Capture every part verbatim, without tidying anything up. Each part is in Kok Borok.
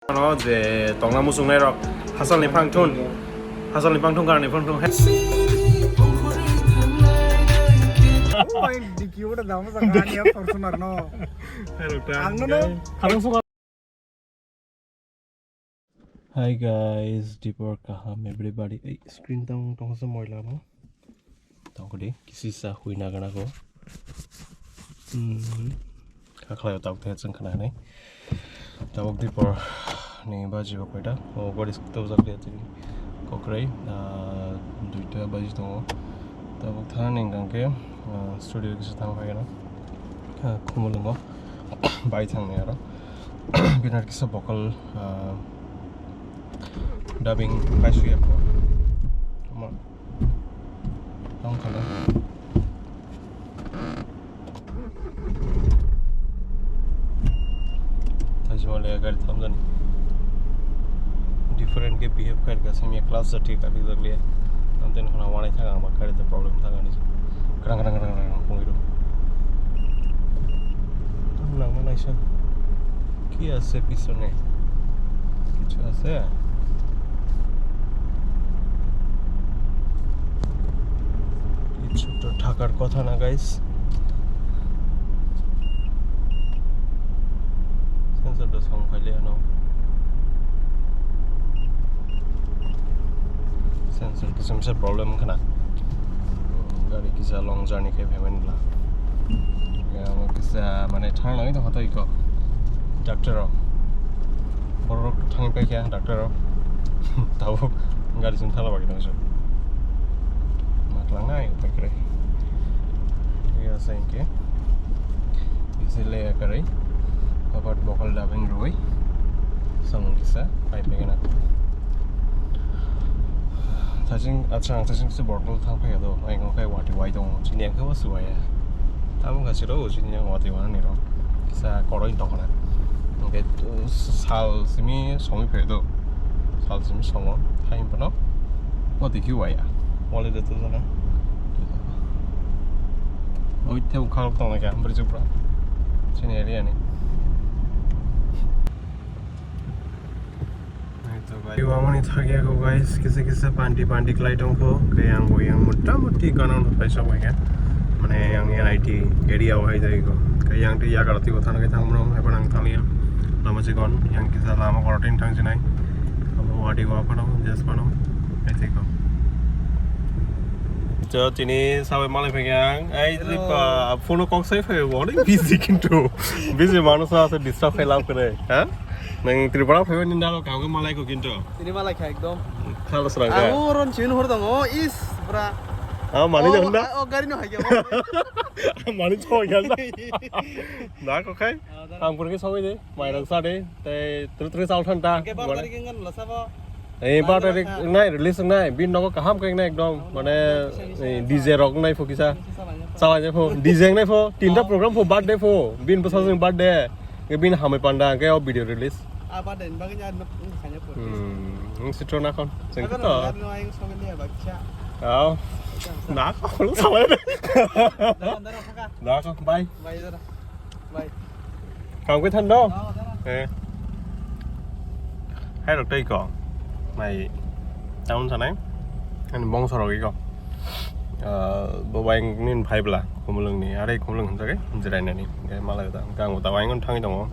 Ano je tongna muchungnai rok hasalni phang thun, hasalni phang thun, karni phang thun. Bai, diki udah damu sa kani ya Fortuner no. Ang no. Hi guys, Dipor kaham everybody. Ei, screen tong tong sa moila mo. Tongkodi, kisisa huina gana ko. Hmm. Kakhlai tabuk the chwng khna hinai. Tabuk Dipor ni baji bo koita. O gori sukta bujak dia tini. Kokrai, ah, duita baji tongo. Tabuk thani hingkha khe, ah, studio kisa thang phai gana. Ah, Khumulwngo. Bai thangni aro. Binar kisa vocal, ah, dubbing kaisuya ko. Tong khala. Thai sima le gari thamjani. Different ke behave khair ka simi class ja thik thak jak liya. Anten khana wanai thang ang ba gari te problem thang ani. Krang krang krang krang kung iru. Nang ma naisa. Ki ase pisone? Kichu ase? Kichu to thakar kotha na, guys. Sensor to song khaile ano. Sensor kisamsa problem khna. Gari kisa long journey khe phaimani bla. Ya, amo kisa mane thang nangwi tongkha to iko. Doctor rok. Borok rok thangwi paikha doctor rok. Tabuk gari chwng thala bagwi tongsa. Maklang nai upai kwrwi. Iya sa hinkhe. Isi le kwrwi. Abar bokol dabing rwi. Samung kisa pai paikha na. Thajing, acha, ang thajing se bottle thang phai do. Ang okai wati wai dong. Chini ang khe bo suwaya. Tamo kasi ro, chini ang wati wana ni ro. Sa koroi tong khana. Oke, sal simi somi phai do. Sal simi somo. Thai pano. Wati ki waya. Wale de to jana. Oi te ukhal tong ka, bri jupra. Chini area ni. Wamani thagya ko guys, kisa kisa panti panti klai tong ko, kaya ang bo yang mota moti ganang no paisa ko ya. Mane yang N I T area o hai jai ko. Kaya yang ti yagar ti ko thang kai thang mano, hai panang thang ya. Lama chikon, yang kisa lama korotin thang chinai. Abo wadi wa pano, jes pano, hai thai ko. Jo tini sabai malai phai yang, ai ripa, phone kok sai phai bo, ni busy kintu. Busy manu sa sa disturb khai lab kare, ha? Nang Tripura phaiba ni nalo kau ke malai ko kintu. Tini malai kha ekdom. Khalo srang ka. Ang ron chin hor dong, oh, is, bra. Ah, mani jang da? Oh, gari no hai kya? Mani choi kya da? Da ko khai? Ang pur ke soi de, mai rang sa de, te tru tru chal than ta. Ke bar tarik ngan la sabo. Eh, bar tarik nai release nai, bin nogo kaham kai nai ekdom, mane, eh, D J rok nai pho kisa. Chalai nai pho, D J nai pho, tinta program pho, birthday pho, bin bwsajwk birthday. Nge bini hamwi panda, hwnkhe o video release. Ah, birthday ni bagwi ni ar nuk, nuk khaina pur. Hmm, nwng sitro nakhon. Chwng khe to. Ar no ayung sogwi liya baksa. Aw. Nakhon, sawai. Dakan daro khaka. Nakhon, bye. Bye, daro. Bye. Kangkui than do? Oh, daro. Eh. Hai rok tei ko. Mai. Town sanai. Ani bongso rok iko. Ah, bo bai nin phai bla, Khumulwng ni, are Khumulwng hwnjagwi, jirainani. Hwnkhe malai da, hwnkhe ang bo tabuk ayang thangwi tongo.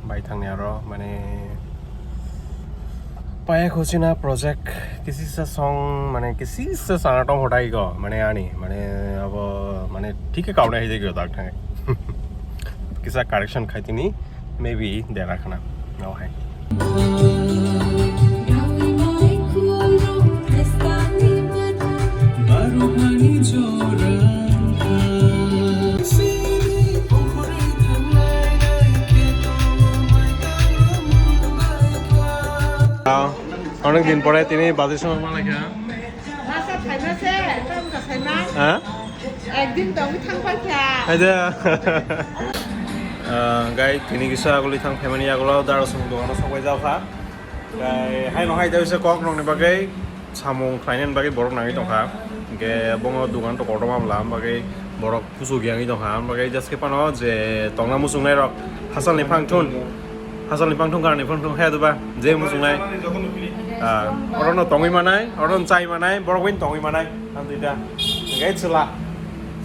Bai thangni aro, mane, paya khuchina project, kisisa song, mane, kisisa sana tong hotai iko, mane, ani, mane, abo, mane, thik khe kaunai hai jagwi tak thangwi. Kisa correction khai tini. Maybe dera khna. No hai. Onek din pore tini baji song ma lekha. Masa phaima se, tam ka phaima. Ha? Ekdin tongwi thang paikha. Hai de. Ah, gai tini kisa aguli thang phaimani yagulo daro song dogano sokbai jaokha. Gai haino hai dawisa kok nokni bagwi samung khlainani bagwi borok nangwi tongkha. Hwnkhe bongo dogan to kotorma bwla bagwi borok kuchuk yangwi tongkha. Bagwi jaske phano je tongna muchungnai rok hasalni phang thun. Hasalni pangthung karani pangthung khe duba je muchungnai. Ah, orono tongwi manai, orono chai manai, borok bai tongwi manai. Ang duita. Hingke chwla.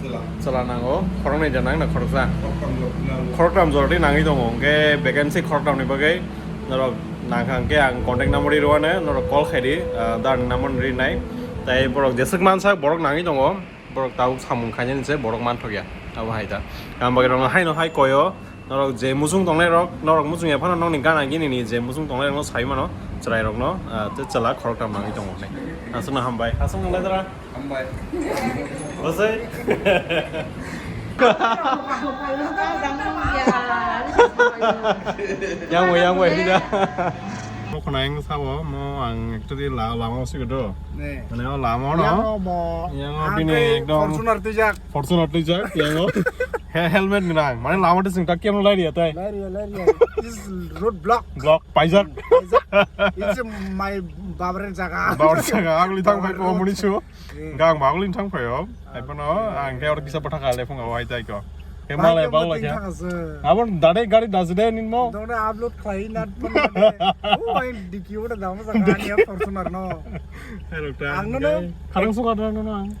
Chwla. Chwla nango, khoroknwi da nang na khoroksa. Khoroktam jor di nang. Khoroktam jor di nangwi tongo. Hingke vacancy khoroktamni bagwi norok nangkha hingke ang contact number ri rwano, norok call khaidi, ah, dar number ri nai. Tai borok jeswk mansa borok nangwi tongo. Borok tabuk samung khainani se borok manthokya. Abo hai da. Ang bagwi rokno haino hai koyo. Norok je muchung tongnai rok, norok muchung ya phano nokni gana gini ni je muchung tongnai rokno sai mano, chwrai rokno, ah, tei chwla khoroktham nangwi tongo hinwi. Aswkno hambai. Aswk nang lai dara? Hambai. Bosai? Yang bo, yang bo, hinda. Mo khna yang sabo, mo ang actually la-, lama usik do. Ne. Mane o lama no. Yang o bo. Yang o ang bini tei ekdom Fortuner twijak. Fortuner twijak, yang o. He-, helmet ni rang. Mane lama de sing tak kiam lai riya tai. Lai riya, lai riya. This is road block. Block, paijak. Paijak. It's my babar jaga. Babar jaga. Agli thang phai ko muni chu. Eh. Gang ma agli thang phai o. Hai phano ang ke or kisa patha kale phung awai tai ko. Ke malai bang lai kya. Abon dade gari dajde nin mo. Done upload khlai na phone de. O ai diki ora dam sa gani Fortuner no. Hello ta. Ang no. Kharang suka da no ang.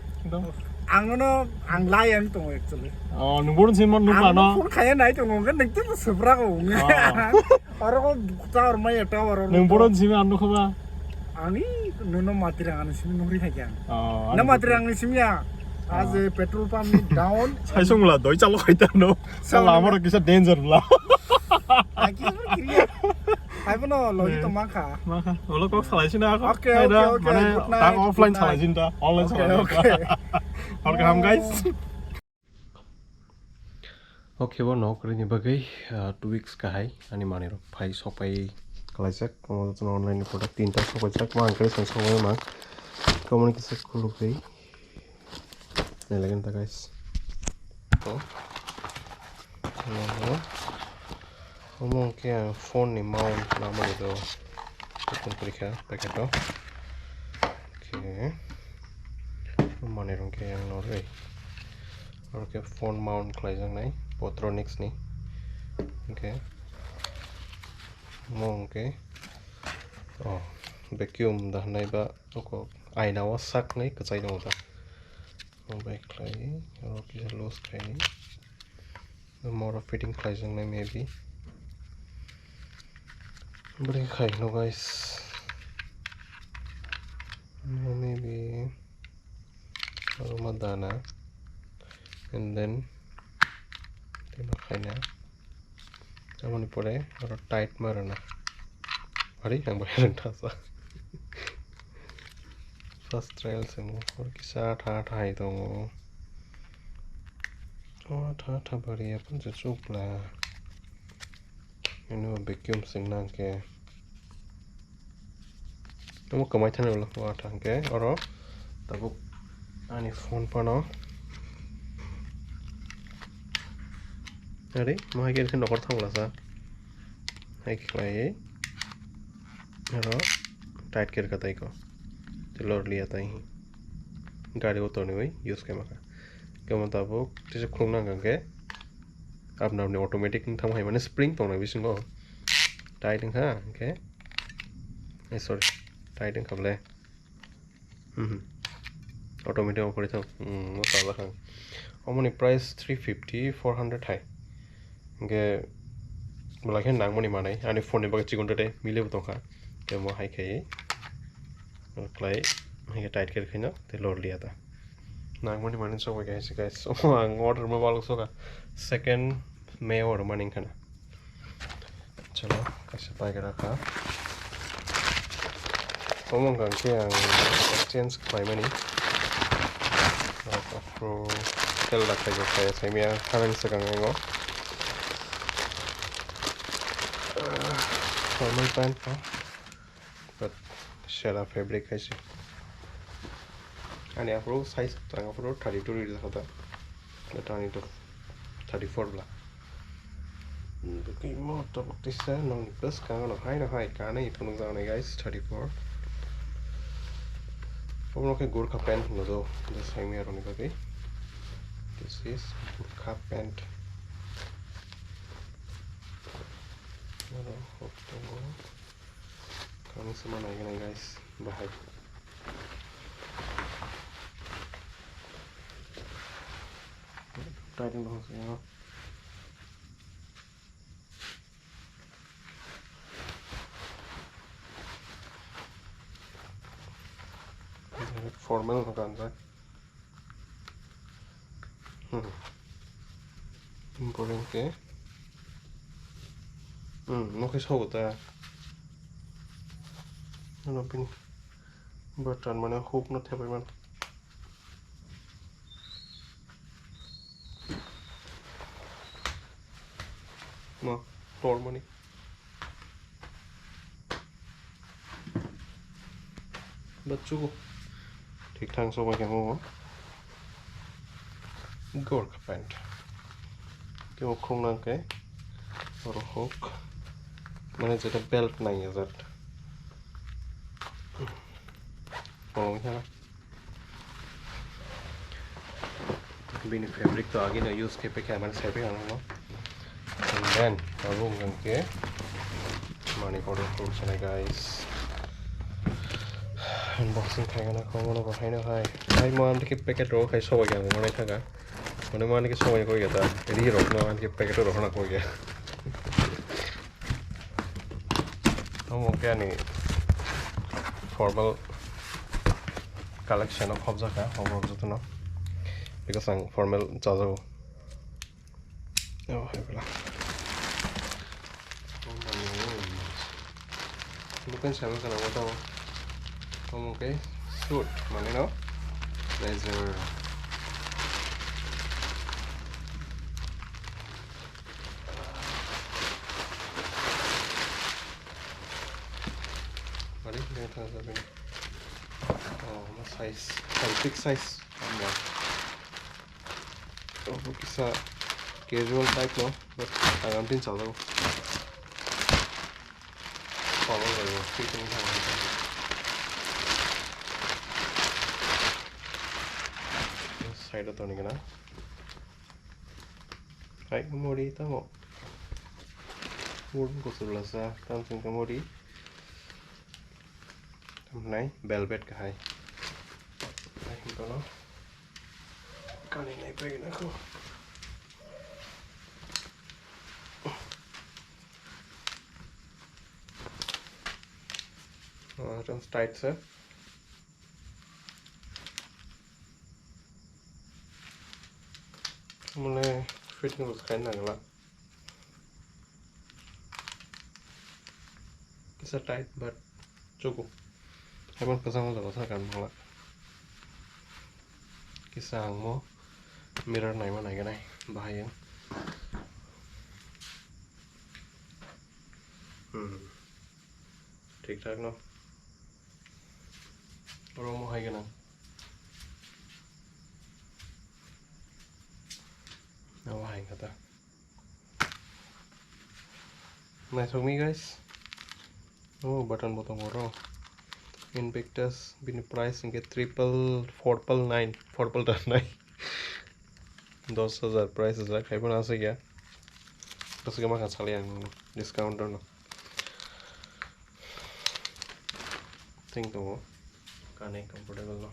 Ang no, ang lai ang tongo actually. Oh, nungbo rin simon nung ano. Phone khaya nai tongo, kan nang tebo sebra ko. Oh. Aro ko tower mai tower. Nungbo rin simi ano khaba. Ani nono matirang ani simi nuri hai kya. Oh. Na matirang ni simi ya. Aje petrol pump ni down. Sai sung la doi chalo khai ta no. Lama ro kisa danger bla. Aki kiriya. Hai bono logi to makha. Makha. Olo kok salai sina ako. Okay, okay, okay. Mane good night, tang offline salai sinta. Online salai. Okay, okay. Welcome guys. Okay, bo nok rini bagwi, ah, two weeks kahai ani manwi rok phai sopai kalaijak. Omo jotono online ni product tinta sopaijak ma ang khe song sopai ma. Komoni kisa khulugwi. Nailagan ta guys. Oh. Omo hwnkhe ang phone ni mount namani do. Open kori kha packet o. Okay. Mani rok khe ang norwi. Oro khe phone mount khlaijaknai Photronics ni. Okay. Omo hwnkhe, oh, vacuum da hwnwi ba oko aina o saknwi kwchai tongo ta. Omo bai khlai, oro kisa loose khaini. Omo oro fitting khlaijaknai maybe. Bwrwi khai no guys. Omo maybe oro ma dana. And then tei ma khaina. Aboni pore oro tight ma rwna. Ari ang bai rwng thasa. First trial se mo. Oro kisa atha atha hai tongo. O atha atha bari ya pun se chukla. Eno vacuum sing nang ke. Omo kwmai thani ulo watha hwnkhe oro tabuk ani phone phano. Ari, mo hai khe nokar thang lasa. Hai khe khlaiwi. Oro tight khe rwkha tai ko. Tei lor liya tai. Gari o tonwi use khe maka. Kemo tabuk tisa khuluk nang khe. Apna apni automatic wng thang hai mane spring tongnai bisingo. Tight wngkha hwnkhe. Eh, sorry. Tight wngkha bole. Mhm. Automatic off kori thang. Hmm, mo sajak ang. Omoni price three fifty, four hundred hai. Hwnkhe bwlai khe nangmani manai. Ani phone ni bagwi chikon tete mile bo tongkha. Tei mo hai khai. Klai. Hai khe tight khe khaino. Tei lor liya ta. Nangmani manwi chobwi khe hai se guys. Omo ang order ma balok soka. Second May order mani wngkha na. Chalo, kaisa paikara kha. Omo wngkha khe ang exchange khlaimani. Aphuru tel da khaijak khlaiya saimaya, thanani swkang yango. Formal pant kha. But sera fabric hai se. Ani aphuru size twrang aphuru thirty-two rijak kha da. But ani to thirty-four bla. Bwkwi mo tabuk tisa nokni bwskango no hai no hai kanwi phunukjaknai guys, thirty-four. Omo khe Gurkha pant hwno do, je saimaya rokni bagwi. This is Gurkha pant. Oro hok tongo. Kami sama nai gana, guys. Bahai. Tighten bahai sini. Formal no kanjak. Hmm. Important ke. Hmm, no khe sobo ta. Ano pin button mane hook no thepai man. Ma, tor mani. Bachugo. Thik thang sobai khe mo. Gorkha pant. Ke okhong nang ke. Oro hok. Mane jeta belt nang ya jat. Follow me. Bini fabric to agi no use khe pekha mane sai pekha no. And then abo hwnkhe mani order khulsanai, guys. Unboxing khaigana khoroknwi bo haino hai. Hai mo ani khe packet rok khai sobai kha mane thaga. Mane mo ani khe sobai koi kha ta. Ri rok no ani khe packet rok khana koi kha. Omo khe ani formal collection o khobjak kha, omo jotono. Because ang formal chajago. Oh, hai bela. Bukan sama kana moto. Omo khe suit, mane no? Blazer. Balik dia tak ada bini. Oh, ma size, cantik size. Ama. Oh, kisa casual type no, but agam tin chalo. Follow lagi, fitting sama. Side atau ni kena. Hai, mori tamo. Mori ko sulasa, tam sing ka mori. Tam nai, velvet ka hai. Hai, kono. Kani nai pegi na ko. Oh, tam tight sa. Mane fitting rok khaina nangla. Kisa tight but chugo. Haiman kwchangma jaga sa kan mangla. Kisa ang mo mirror naima naiganai bahai ang. Hmm. Thik thak no. Oro mo hai gana. Abo hai kata. Naithok ni, guys. Oh, button button oro. Invictus bini price hingke triple four pal nine, four pal nine. Dos hajar price rijak, hai phano aswk ya. Aswk ya, ma kha salai ang discount no. Thing tongo. Kani comfortable no.